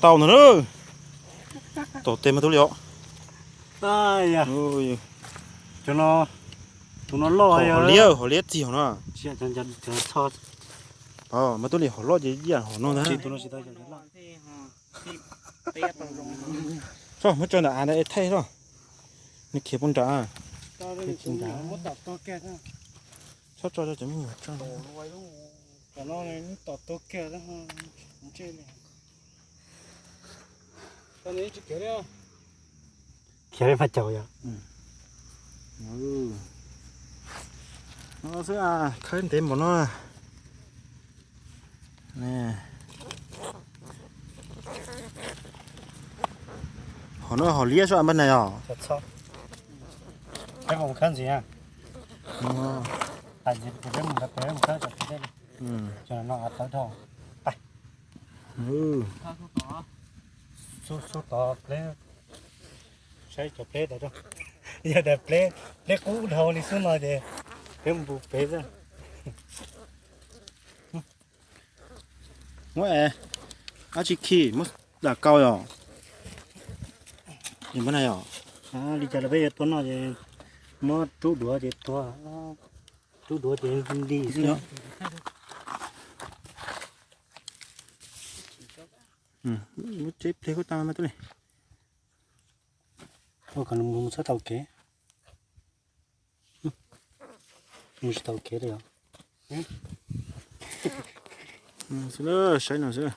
Tau ntag na. Tom tes mas tub li os. Tus no loj, hom liab, hom liab txig hauv no. Mas tub li hom loj ces ib yam hom no ntag. Tso muab tso ntawm av ntawd es thaij os. Nws khiav pug nrad. Tsis nrad. Txhob tso rau cov me nyuam tso. Khiav li mas caum yom. No xwb, khawb ntev npaum no. Hom no hom liab soj npaj na yom. Peb mus khawb ntxiv na. Mus khawb, peb mus khawb. Xub tod pleb, saib cov pleb tod. Yog tias pleb qub dhau li xub no ces peb mus pem xwb. Muab dab tsi khi, muab dam kaus yom. Li cas los peb yuav tua noj ces muab rub duav ces tua, rub duav ces nti xwb. Muab tseb pleg kuj tau mas tub li. Mus txhob tau kev, mus tsis tau kev li os. Xwb, saib no xwb.